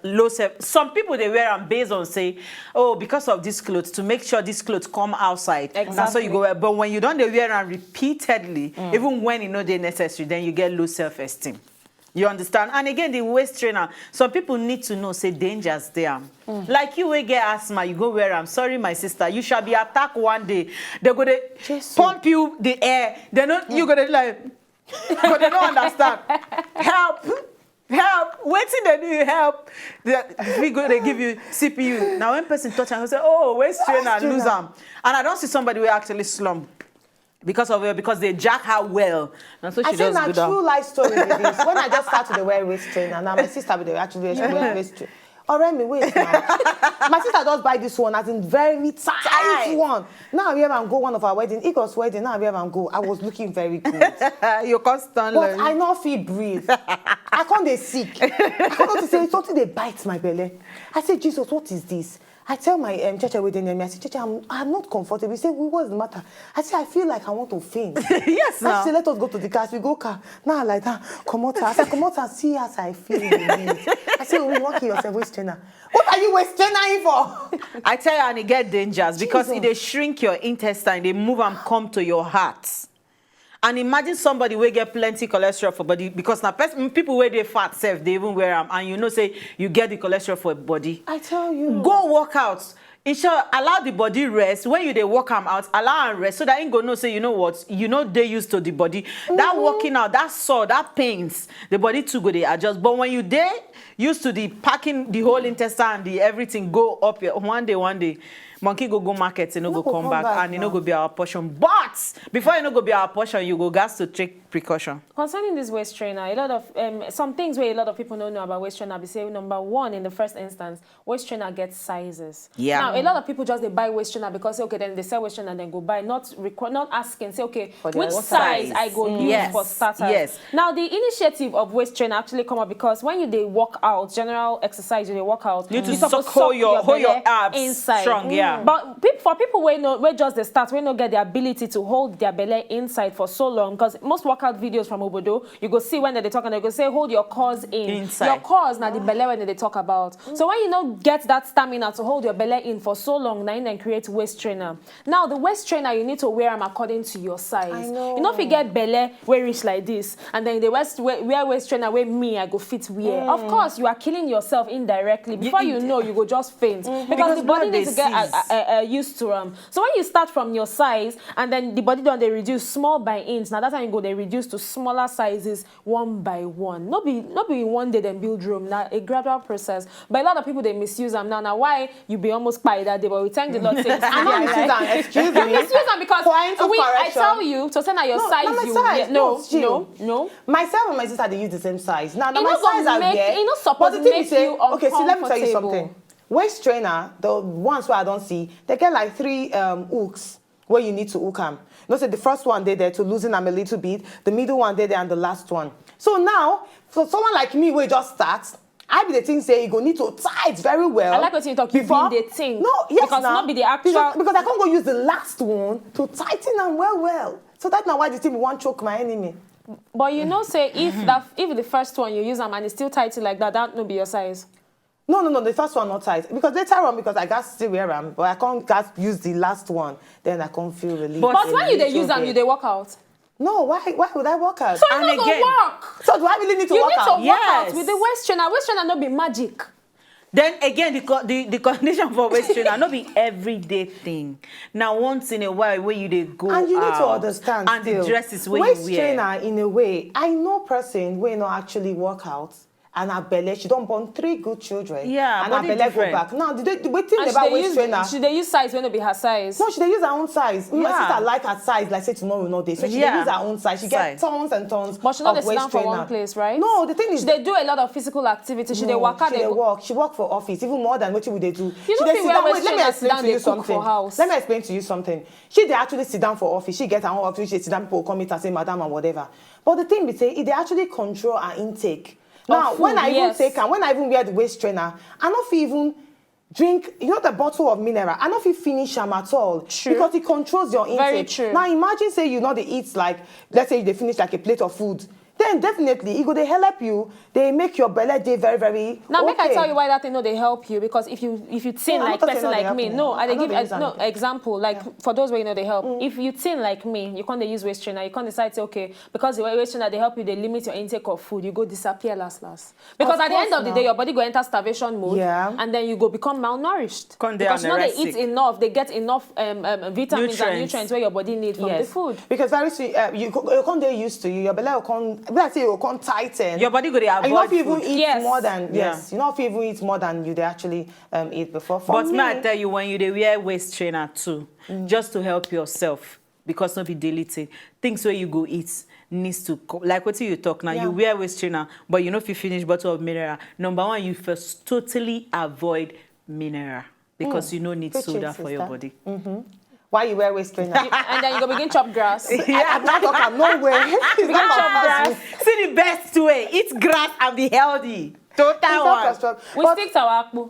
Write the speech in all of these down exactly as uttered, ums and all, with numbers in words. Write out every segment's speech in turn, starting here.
Low self. Some people, they wear am based on say, oh, because of this clothes, to make sure this clothes come outside. Exactly. Na so you go wear. But when you don't, they wear am repeatedly, even when you know they necessary, then you get low self-esteem. You understand? And again, the waist trainer. Some people need to know say dangers there. Like you will get asthma, you go wear am. Sorry, my sister, you shall be attacked one day. They go to pump you the air. They know you go to like, but they don't understand. Help! Help! Waiting they do you help. They, we go, they give you C P U. Now, when person touch and say, oh, waist trainer, lose am. And I don't see somebody will actually slump because of it, because they jack her well. And so she I say does na good true life story with this. When I just start to wear waist trainer, now my sister will actually wear waist trainer. Already me wait now. My sister does buy this one as in very tight one. Now I wear am go one of our wedding. It was wedding. Now I wear am go. I was looking very good. You can't stand. But I not feel breathe. I can't they sick. I can't say something they bite my belly. I say, Jesus, what is this? I tell my um, church within me, I say, church, I'm, I'm not comfortable. He said, well, what's the matter? I say, I feel like I want to faint. Yes, I say, let us go to the car. As we go car. Now like that, come out. I say, come out and see as I feel. I say, oh, you want to kill yourself, waist trainer. What are you waist training for? I tell you, and it get dangers because it they shrink your intestine, they move and come to your heart. And imagine somebody will get plenty cholesterol for body because now person, people where they fat self, they even wear them, and you know say you get the cholesterol for body. I tell you. Go work out. Inshallah, allow the body rest. When you they work am out, allow and rest so that you go know say, you know what, you know they used to the body. That working out, that sore, that pains, the body too go they adjust. But when you they used to the packing, the whole intestine, the everything go up here. One day, one day, monkey go go market, you know, go come back, and you know go be our portion. But before you know go be our portion, you go gas to take precaution. Concerning this waist trainer, a lot of um, some things where a lot of people don't know about waist trainer. Be say number one in the first instance, waist trainer gets sizes. Yeah. Now, a lot of people just they buy waist trainer because okay, then they sell waist trainer and then go buy, not requ- not asking, say okay, which size I go use for starters. Yes. Now, the initiative of waist trainer actually come up because when you they work out, general exercise, you they work out, you to suck hold your hold your abs inside. Strong, yeah. But people for people where no where just they start, where no get the ability to hold their belly inside for so long because most workout videos from Obodo, you go see when they talk and they go say hold your cores in. Inside. Your cores now the belly when they talk about. So when you don't get that stamina to hold your belly in for so long, now you then create waist trainer. Now the waist trainer you need to wear them according to your size. I know. You know if you get belly where reach like this, and then the waist wear, wear waist trainer where me I go fit wear. Mm. Of course, you are killing yourself indirectly. Before you, you know, you go just faint because the body needs to get uh, uh, uh, used to them. So when you start from your size, and then the body don't they reduce small by inch. Now that time you go they reduce to smaller sizes one by one. Not be not be one day then build room. Now a gradual process. But a lot of people they misuse them. Now now why you be almost by that day? But we thank the Lord. Say, I don't misuse them. Excuse me. Misuse them because we, I tell you to say now your size. No, you, size. Yeah, no, no, no. Myself and my sister they use the same size. Now now my size I wear. It not suppose to make you uncomfortable. Okay, see, let me tell you something. Waist trainer, the ones where I don't see, they get like three um, hooks where you need to hook am. You know, say the first one they there to loosen am a little bit, the middle one they there, and the last one. So now, for someone like me, we just start. I be the thing say you go need to tie it very well. I like what you talk. You before, be the thing. No, yes, because now, not be the actual. Because I can't go use the last one to tighten them well, well. So that's now why the thing want choke my enemy. But you know, say if that if the first one you use them and it's still tight like that, that no be your size. No, no, no, the first one not tight. Because later on, because I got still wear am, but I can't got use the last one. Then I can't feel relief. But when you they use them, you they work out. No, why why would I work out? So you no go work. So do I really need to work out? You need to work out with the waist trainer. Waist trainer no be magic. Then again, the, co- the the condition for waist trainer no be everyday thing. Now once in a while when you dey go And you need to out, understand and still, the dresses wey waist you wear. Trainer, in a way, I know person wey no actually work out, and her belle, she don born three good children. Yeah, And her body belle go different. Back. Now, the, the, the thing And she about dey waist use trainer. She dey use size wey no be her size. No, she dey use her own size. My Yeah. sister like her size, like say tomorrow no dey. So she Yeah. dey use her own size. She Size. Get tons and tons But she no of dey sit waist down for trainer. One place, right? No, the thing is, She dey do a lot of physical activity. She dey no, waka, she dey dey go. Work. She work for office, even more than wetin we dey do. You She no dey fit sit wear down. Waist Wait, let me trainer, explain sit down, to you dey cook for something. House. Let me explain to you something. She dey actually sit down for office. She get her own office. She dey sit down. People come meet and say, "Madam," and whatever. But the thing be say, e dey actually control her intake. Now, Of when food, I even yes. Take am, when I even wear the waist trainer, I no fit even drink, you know, the bottle of mineral. I no fit finish am at all. True. Because it controls your intake. Very true. Now imagine say you no dey eat, like, let's say you dey finish like a plate of food. Then definitely e go dey help you. Dey make your belle dey very, very Now, make I okay. Tell you why that thing no dey help you, because if you if you thin No, I like no talk say person no dey like help me, me. No, I I dey no give dey I, use am no again. Example, like, for those wey no dey help. If you thin like me, you come dey use waist trainer, you come decide say, okay, because the waist trainer dey help you, dey limit your intake of food, you go disappear last last. Because Of at the end course of the now. Day, your body go enter starvation mode, Yeah. And then you go become malnourished. Come dey Because you no dey anorexic. Eat enough, they get enough um, um, vitamins and Nutrients. Nutrients where your body need from Yes. The food. Because very soon uh, you go- you come dey used to you. Your belle go come. Be like say you go come tighten. Your body go dey And you no avoid fit even food. Eat Yes. More than Yeah. Yes. You no fit even eat more than you dey actually um, eat before. For But me, may I tell you, when you dey wear waist trainer too, just to help yourself, because no be daily thing. Things where you go eat needs to co- like what you talk now. Yeah. You wear waist trainer, but you no fit finish bottle of mineral. Number one, you first totally avoid mineral because you no need Preach it, soda for your sister. Body. Why you wear waist trainer? And then you go begin chop grass. I, I'm not talking. No way. It's not Chop compulsory. grass. See the best way: eat grass and be healthy. Total It's not one. compulsory. We But stick to our akpu.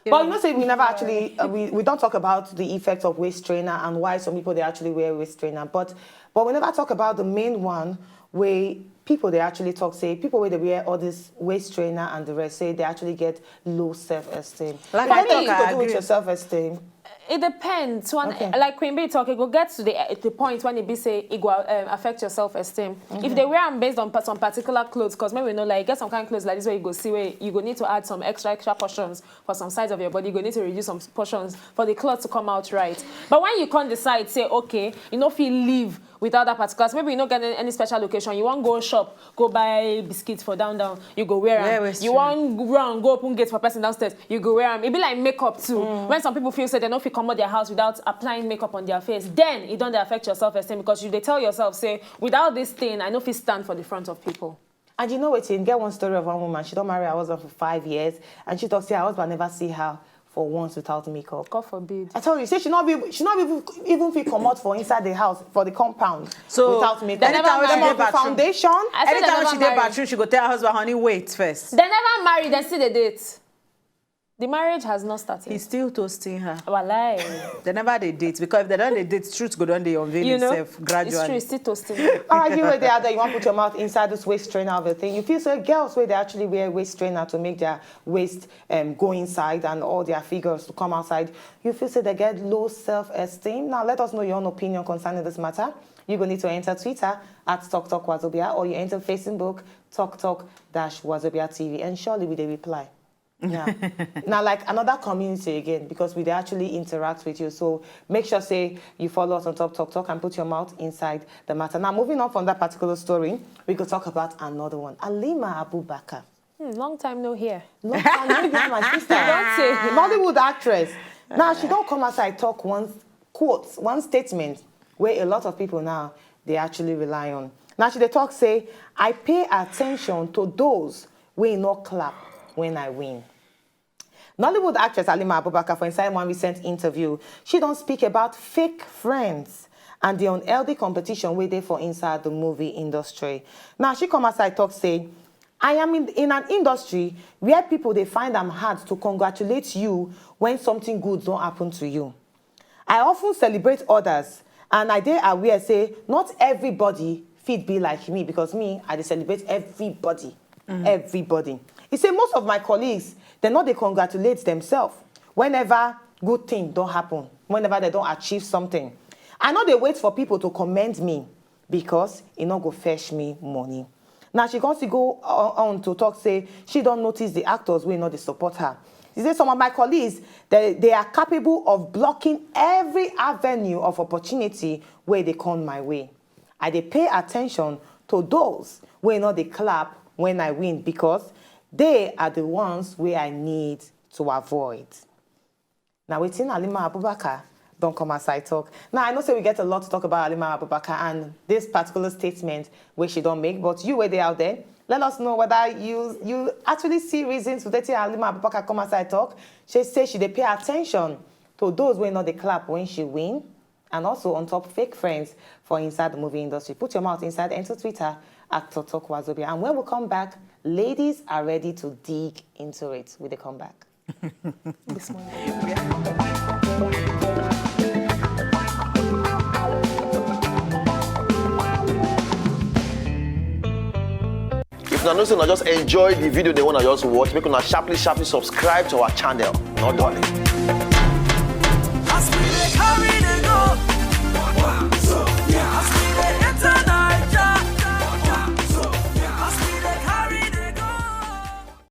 But you know, say we never actually uh, we, we don't talk about the effect of waist trainer and why some people they actually wear waist trainer. But but we never talk about the main one where people they actually talk say people where they wear all this waist trainer and the rest say they actually get low self esteem. Like It I has nothing talk, I to do with agree. Your self esteem. It depends. One, Okay. Like Queen B talk, it go get to the the point when it be say it go um, affect your self esteem. If they wear them based on pa- some particular clothes, because maybe you know like get some kind of clothes like this where you go see where you go need to add some extra extra portions for some sides of your body. You go need to reduce some portions for the clothes to come out right. But when you can't decide, say okay, you know feel leave without that particular. Maybe you no get any, any special location. You wan go shop, go buy biscuits for down down. You go wear Wear am. waist You trainer. Wan run go open gate for person downstairs. You go wear am. E be like makeup too. When some people feel say they no fit comot their house without applying makeup on their face, then e don dey affect your self esteem because you dey tell yourself say without this thing, I no fit stand for the front of people. And you know wetin? Get one story of one woman. She don marry her husband for five years, and she talk say her husband never see her for once without makeup. God forbid. I tell you, say she not be she not even even fit comot for inside the house for the compound So, without makeup. anytime They never she marry. dey bathroom, Foundation. I said they anytime never she dey marry. Bathroom, she go tell her husband, "Honey, wait first." They never marry. They still dey date. The marriage has not started. He's still toasting her. Walai. They never dey date, because if they don't dey date, truth go don dey unveil You know, itself it's gradually. True. It's still toasting. All right, you were there that you want to put your mouth inside this waist trainer of a thing. You feel so girls where they actually wear waist trainer to make their waist um, go inside and all their figures to come outside. You feel so they get low self-esteem. Now let us know your own opinion concerning this matter. You go need to enter Twitter at Talk Talk Wazobia, or you enter Facebook Talk Talk Dash Wazobia T V, and surely we dey reply. Yeah. Now, like another community again, because we dey actually interact with you. So make sure say you follow us on Top Talk Talk and put your mouth inside the matter. Now, moving on from that particular story, we could talk about another one. Alima Abubakar. Hmm, long time no hear. Long time no hear my sister. Don't say. Nollywood actress. Now she don't come outside talk one quote, one statement where a lot of people now they actually rely on. Now she dey talk say, "I pay attention to those wey no clap when I win." Nollywood actress Alima Abubakar for inside one recent interview, she don't speak about fake friends and the unhealthy competition wey dey for inside the movie industry. Now she come outside talk say, "I am in, in an industry where people they find them hard to congratulate you when something good don't happen to you. I often celebrate others, and I dey aware say not everybody fit be like me, because me, I dey celebrate everybody." Everybody. He say most of my colleagues, they not they congratulate themselves whenever good thing don't happen, whenever they don't achieve something. I know they wait for people to commend me because it not go fetch me money. Now she comes to go on, on to talk say she don't notice the actors wey not they support her. She say some of my colleagues, they, they are capable of blocking every avenue of opportunity where they come my way. I dey pay attention to those wey no dey clap when I win because they are the ones wey I need to avoid. Na wetin Halima Abubakar don come outside talk. Now, I know say we get a lot to talk about Halima Abubakar and this particular statement wey she don make, but you wey dey out there, let us know whether you you actually see reasons for wetin Halima Abubakar come outside talk. She say she dey pay attention to those wey no dey clap when she win, and also on top fake friends for inside the movie industry. Put your mouth inside and to Twitter at Totok Wazobia. And when we come back, ladies are ready to dig into it. We dey come back. This morning. If una know say una just enjoy the video they wanna just watch, make una sharply sharply subscribe to our channel. Not done.